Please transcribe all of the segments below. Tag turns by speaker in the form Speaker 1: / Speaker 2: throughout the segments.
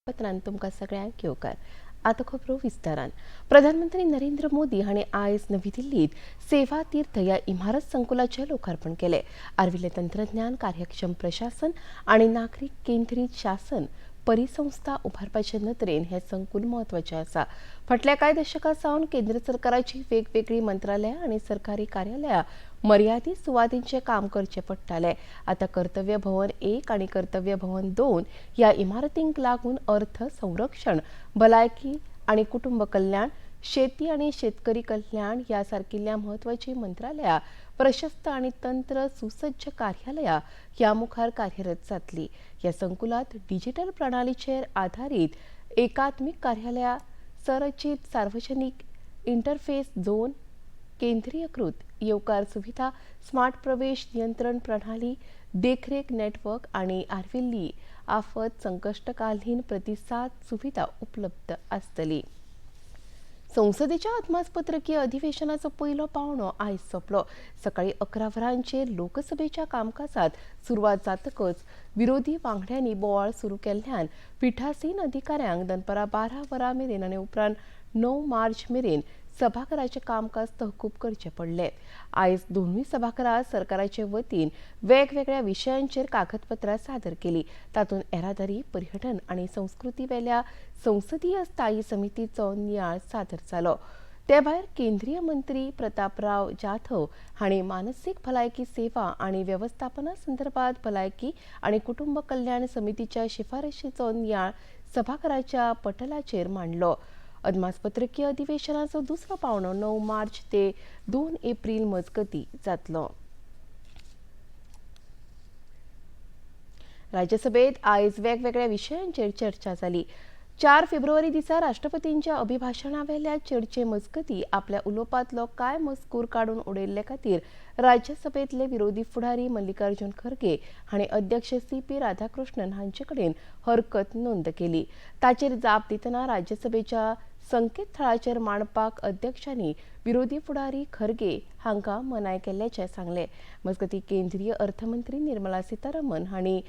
Speaker 1: पत्रान तुमकां सगळ्यांक येवकार. आतां खबरो विस्तारान. प्रधानमंत्री नरेंद्र मोदी हांणी आयज नवी दिल्लीत सेवा तीर्थ ह्या इमारत संकुलाचें लोकार्पण केलें. आर्विल्लें तंत्रज्ञान, कार्यक्षम प्रशासन आनी नागरीक केंद्रीत शासन परिसंस्था उबारपाचे नदरेन हें संकुल म्हत्वाचें आसा. फाटल्या कांय दशकां सावन केंद्र सरकाराची वेगवेगळीं मंत्रालयां आनी सरकारी कार्यालयां मर्यादीत सुवातींचें काम करचें पडटालें. आतां कर्तव्य भवन 1 आनी कर्तव्य भवन 2 ह्या इमारतींक लागून अर्थ, संरक्षण, भलायकी आनी कुटुंब कल्याण, शेती आनी शेतकरी कल्याण ह्या सारकिल्ल्या म्हत्वाचीं मंत्रालयां प्रशस्त आनी तंत्र सुसज्ज कार्यालयां ह्या मुखार कार्यरत जातली. ह्या संकुलांत डिजिटल प्रणालीचेर आधारीत एकात्मीक कार्यालयां, संरचीत सार्वजनीक इंटरफेस झोन, केंद्रीयकृत येवकार सुविधा, स्मार्ट प्रवेश नियंत्रण प्रणाली, देखरेख नेटवर्क आनी आर्विल्ली आफत संकश्टकालीन प्रतिसाद सुविधा उपलब्ध आसतली. संसदेच्या अदमासपत्रकीय अधिवेशनाचो पयलो पावणो आयज सोंपलो. सकाळीं 11 वरांचेर लोकसभेच्या कामकाजात सुरवात जातकच विरोधी वांगड्यांनी बोवाळ सुरू केल्ल्यान पिठासीन अधिकाऱ्यांक दनपारां 12 वरां मेरेन आनी उपरांत 9 मार्च मेरेन सभाघराचें कामकाज तहकूब करचें पडलें. आयज दोनूय सभाघरां सरकाराचे वतीन वेगवेगळ्या विशयांचेर कागदपत्रां सादर केली. तातूंत येरादारी, पर्यटन आनी संस्कृती वेल्या संसदीय स्थायी समितीचो नियाळ सादर जालो. ते भायर केंद्रीय मंत्री प्रतापराव जाधव हांणी मानसीक भलायकी सेवा आनी वेवस्थापना संदर्भात भलायकी आनी कुटुंब कल्याण समितीच्या शिफारशीचो नियाळ सभाघराच्या पटलाचेर मांडलो. अदमासपत्रकीय अधिवेशनाचो दुसरो पावणो 9 मार्च ते 2 एप्रील मजगतीं जातलो. राज्यसभेत आयज वेगवेगळ्या विशयांचेर चर्चा जाली. 4 फेब्रुवारी दिसा राष्ट्रपतींच्या अभिभाशणावेल्या चर्चे मजगतीं आपल्या उलोवपांतलो कांय मजकूर काडून उडयल्ले खातीर राज्यसभेंतले विरोधी फुडारी मल्लिकार्जुन खरगे हांणी अध्यक्ष सी.पी. राधाकृष्णन हांचे कडेन हरकत नोंद केली. ताचेर जाप दितना राज्यसभेच्या संकेतथळाचेर मांडपाक अध्यक्षांनी विरोधी फुडारी खरगे हांकां मनाय केल्ल्याचें सांगलें. मजगतीं केंद्रीय अर्थमंत्री निर्मला सीतारामन हांणी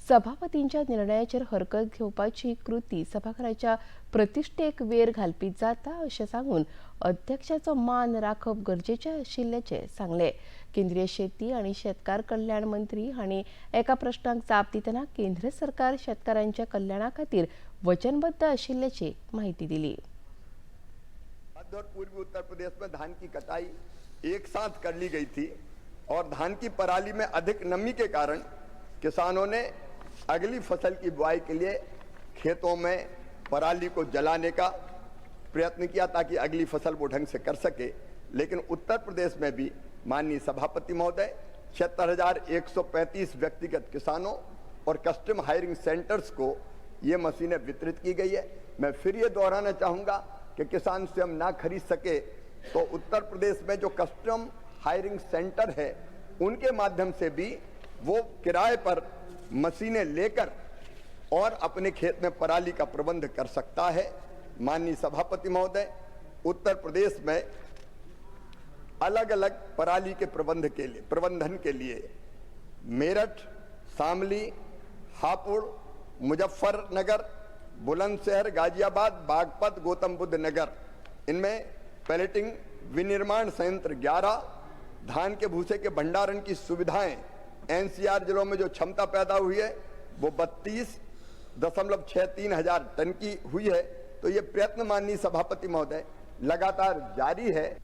Speaker 1: सभापतींच्या निर्णयाचेर हरकत घेवपाची कृती सभाघराच्या प्रतिश्ठेक वेर घालपी जाता अशें सांगून अध्यक्षाचो मान राखप गरजेचें आशिल्ल्याचें सांगलें. केंद्रीय शेती आनी शेतकार कल्याण मंत्री हांणी एका प्रश्नाक जाप दितना केंद्र सरकार शेतकारांच्या कल्याणा खातीर वचनबद्ध आशिल्ल्याची म्हायती दिली.
Speaker 2: मध्य और पूर्वी उत्तर प्रदेश में धान की कटाई एक साथ कर ली गई थी और धान की पराली में अधिक नमी के कारण किसानों ने अगली फसल की बुआई के लिए खेतों में पराली को जलाने का प्रयत्न किया ताकि अगली फसल वो ढंग से कर सके। लेकिन उत्तर प्रदेश में भी माननीय सभापति महोदय 76,135 व्यक्तिगत किसानों और कस्टम हायरिंग सेंटर्स को ये मशीनें वितरित की गई है। मैं फिर ये दोहराना चाहूँगा कि किसान स्वयं ना खरीद सके तो उत्तर प्रदेश में जो कस्टम हायरिंग सेंटर है उनके माध्यम से भी वो किराए पर मशीनें लेकर और अपने खेत में पराली का प्रबंध कर सकता है। माननीय सभापति महोदय, उत्तर प्रदेश में अलग अलग पराली के प्रबंधन के लिए मेरठ, शामली, हापुड़, मुजफ्फरनगर, बुलंदशहर, गाजियाबाद, बागपत, गौतम बुद्ध नगर, इनमें पैलेटिंग विनिर्माण संयंत्र 11, धान के भूसे के भंडारण की सुविधाएं एनसीआर जिलों में जो क्षमता पैदा हुई है वो 32.63 हजार टन की हुई है। तो ये प्रयत्न माननीय सभापति महोदय लगातार जारी है।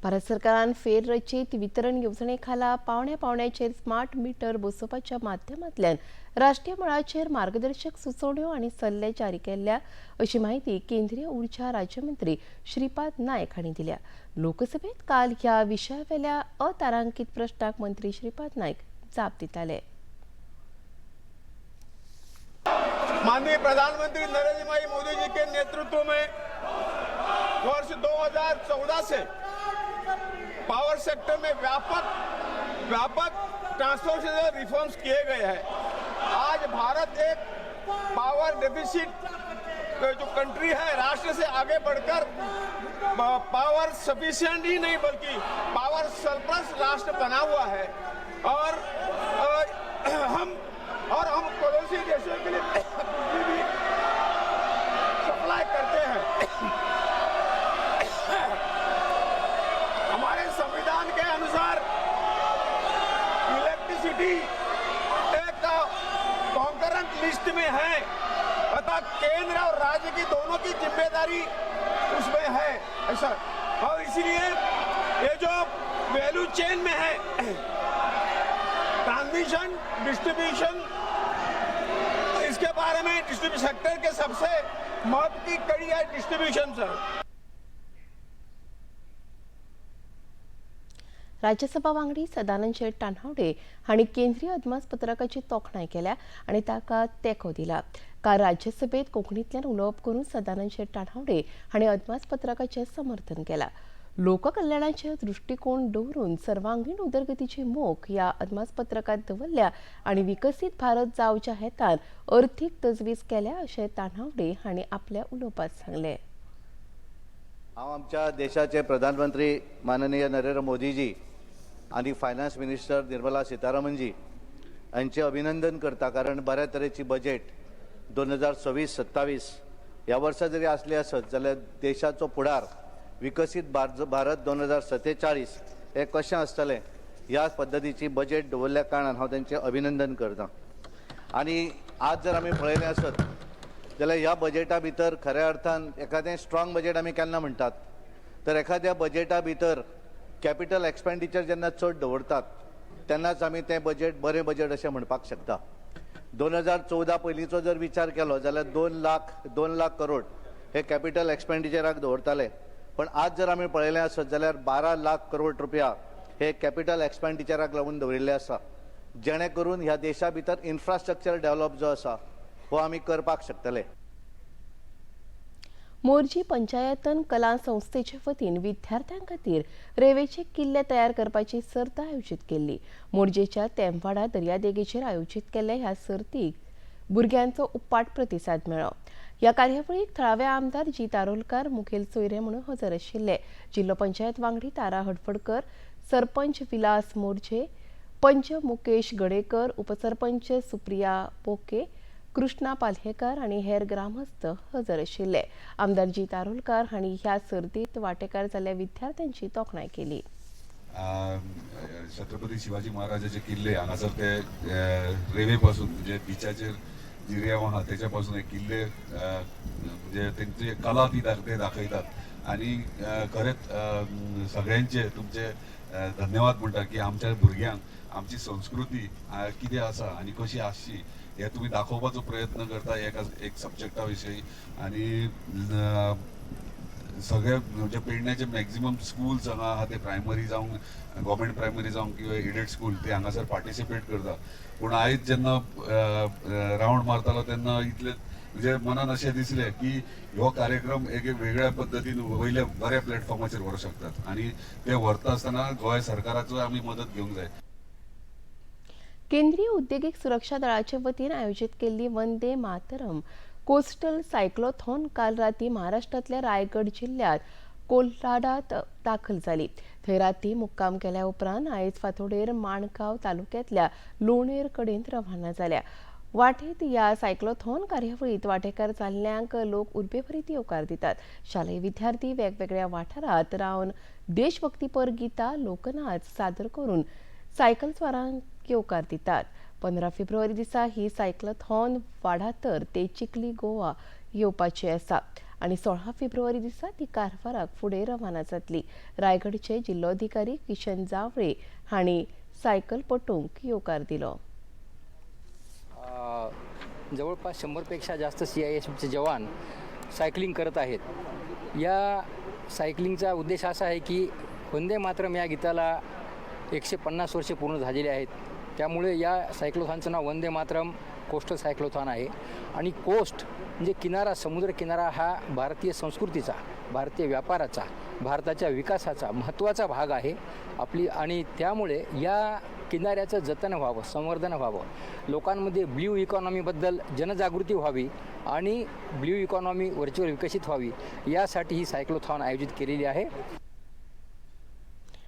Speaker 1: भारत सरकारान फेर रचीत वितरण येवजणे खाला पावण्या पावण्याचेर स्मार्ट मीटर बसोवपाच्या माध्यमांतल्यान राष्ट्रीय मळाचेर मार्गदर्शक सुचोवण्यो आनी सल्ले जारी केल्ल्या अशी म्हायती केंद्रीय उर्जा राज्यमंत्री श्रीपाद नायक हांणी दिल्या. लोकसभेत काल ह्या विशयावेल्या अतारांकीत प्रश्नाक मंत्री श्रीपाद नायक जाप दिताले.
Speaker 3: माननीय प्रधानमंत्री नरेंद्र भाई मोदी जी के नेतृत्व में वर्ष 2014 से पावर सेक्टर में व्यापक ट्रांसफॉर्मेशन रिफॉर्म्स किए गए हैं। आज भारत एक पावर डेफिसिट जो कंट्री है, राष्ट्र से आगे बढ़कर पावर सफिशिएंट ही नहीं बल्कि पावर सरप्लस राष्ट्र बना हुआ है और हम पड़ोसी देशों के लिए लिस्ट में है। अतः केंद्र और राज्य की दोनों की जिम्मेदारी उसमें है ऐसा। और इसलिए ये जो वैल्यू चेन में है, ट्रांसमिशन, डिस्ट्रीब्यूशन, इसके बारे में डिस्ट्रीब्यूशन सेक्टर के सबसे महत्व की कड़ी है डिस्ट्रीब्यूशन सर।
Speaker 1: राज्यसभा वांगडी सदानंद शेट तान्हावडे हांणी केंद्रीय अदमासपत्रकाची तोखणाय केल्या आनी ताका तेंको दिला। काल राज्यसभेत कोंकणींतल्यान उलोवप करून सदानंद शेट तान्हावडे हांणी अदमासपत्रकाचें समर्थन केलां। लोककल्याणाचे दृष्टिकोन दवरून सर्वांगीण उदरगतीची मोख ह्या अदमासपत्रकांत दवरल्या आनी विकसीत भारत जावच्या हेतान अर्थीक तजवीज केल्या अशें तान्हावडे हांणी आपल्या उलोवपांत सांगलें।
Speaker 4: हांव आमच्या देशाचे प्रधानमंत्री माननीय नरेंद्र मोदीजी आनी फायनान्स मिनिस्टर निर्मला सीतारामनजी हांचें अभिनंदन करता, कारण बऱ्या तरेची बजेट 2026-27 ह्या वर्सा जरी आसली आसत जाल्यार देशाचो फुडार विकसीत भारत 2047 हे कशें आसतलें ह्या पद्दतीची बजेट दवरल्या कारणान हांव तेंचें अभिनंदन करता। आनी आज जर आमी पळयलें आसत जाल्यार ह्या बजेटा भितर खऱ्या अर्थान एखादें स्ट्रॉंग बजेट आमी केन्ना म्हणटात तर एखाद्या बजेटा भितर कॅपिटल एक्सपेंडिचर जेन्ना चड दवरतात तेन्नाच आमी तें बजेट बरें बजेट अशें म्हणपाक शकता। 2014 पयलींचो जर विचार केलो जाल्यार 2 लाख करोड हे कॅपिटल एक्सपेंडिचराक दवरताले, पण आज जर आमी पळयलें आसत जाल्यार 12 लाख करोड रुपया हे कॅपिटल एक्सपेंडिचराक लागून दवरिल्ले आसा, जेणे करून ह्या देशा भितर इन्फ्रास्ट्रक्चर डेव्हलप जो आसा हो आमी करपाक शकतले।
Speaker 1: मोरजी पंचायतन कला संस्थेचे वतीन विद्यार्थ्यां खातीर रेवेचे किल्ले तयार करपाची सर्त आयोजीत केल्ली। मोरजेच्या तेमवाडा दर्यादेगेचेर आयोजीत केल्ल्या ह्या सर्तीक भुरग्यांचो उपाट प्रतिसाद मेळ्ळो। ह्या कार्यावळीक थळावे आमदार जी तारोलकर मुखेल सोयरे म्हणून हजर आशिल्ले। जिल्लो पंचायत वांगडी तारा हडफडकर, सरपंच विलास मोरजे, पंच मुकेश गडेकर, उपसरपंच सुप्रिया पोके, कृष्णा पालहेकर आनी हेर ग्रामस्थ हजर आशिल्ले। आमदार जी तारोलकर हांणी ह्या सर्तीत वांटेकार जाल्ल्या विद्यार्थ्यांची तोखणाय केली।
Speaker 5: छत्रपती शिवाजी महाराजाचे किल्ले हांगासर ते रेवे पासून म्हणजे बिचाचेर जी रेंव आहा तेच्या पासून हे किल्ले म्हणजे तेंची कला ती ते दाखयतात आनी खरेंच सगळ्यांचे तुमचे धन्यवाद म्हणटा की आमच्या भुरग्यांक आमची संस्कृती कितें आसा आनी कशी आसची हे तुमी दाखोवपाचो प्रयत्न करता एक सब्जेक्टा विशयी। आनी सगळे म्हणजे पेडण्याचे मॅक्झिमम स्कूल्स हांगा आहा ते प्रायमरी जावं गव्हर्मेंट प्रायमरी जावं किंवा एडेड स्कूल ते हांगासर पार्टिसिपेट करता। पूण आयज जेन्ना रावंड मारतालो तेन्ना इतले म्हणजे मनान अशें दिसलें की हो कार्यक्रम एक वेगळ्या पद्दतीन वयल्या बऱ्या प्लॅटफॉर्माचेर व्हरूंक शकतात आनी ते व्हरता आसतना गोंय सरकाराचो आमी मदत घेवंक जाय।
Speaker 1: केंद्रीय उद्देगीक सुरक्षा दळाचे वतीन आयोजीत केल्ली वंदे मातरम कोस्टल सायक्लोथॉन काल राती महाराष्ट्रांतल्या रायगड जिल्ह्यात कोल्हाडात दाखल जाली। थंय राती मुक्काम केल्या उपरांत आयज फांतोडेर माणगांव तालुक्यांतल्या लोणेर कडेन रवाना जाल्या। वाटेत ह्या सायक्लोथॉन कार्यावळीत वांटेकार जाल्ल्यांक लोक उर्बेभरीत येवकार दितात। शालेय विद्यार्थी वेगवेगळ्या वाठारांत रावन देशभक्तीपर गितां, लोकनाच सादर करून सायकल स्वारांक येवकार दितात। 15 फेब्रुवारी दिसा ही सायक्लोथॉन वाडातर ते चिखली गोवा येवपाची आसा आनी 16 फेब्रुवारी दिसा ती कारवाराक फुडें रवाना जातली। रायगडचे जिल्लोधिकारी किशन जावळे हांणी सायकल पटूंक येवकार दिलो।
Speaker 6: जवळपास 100 पेक्षा जास्त CISFचे जवान सायकलिंग करत आहेत। या सायकलिंगचा उद्देश असा आहे की वंदे मातरम या गीताला 150 वर्षे पूर्ण झालेली आहेत, त्यामुळे या सायक्लोथॉनचं नाव वंदे मातरम कोस्टल सायक्लोथॉन आहे। आणि कोस्ट म्हणजे किनारा, समुद्र किनारा हा भारतीय संस्कृतीचा, भारतीय व्यापाराचा, भारताच्या विकासाचा महत्त्वाचा भाग आहे आपली। आणि त्यामुळे या किनाऱ्याचं जतन व्हावं, संवर्धन व्हावं, लोकांमध्ये ब्ल्यू इकॉनॉमीबद्दल जनजागृती व्हावी आणि ब्ल्यू इकॉनॉमी वरचीवर विकसित व्हावी यासाठी ही सायक्लोथॉन आयोजित केलेली आहे।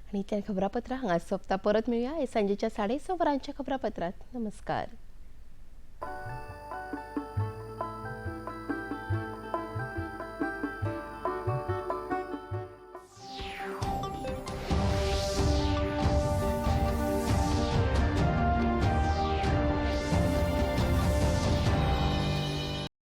Speaker 1: आणि त्या खबरापत्र हांगा सोंपता। परत मेळुया सांजेच्या 6:30 वरांच्या खबरापत्रात। नमस्कार।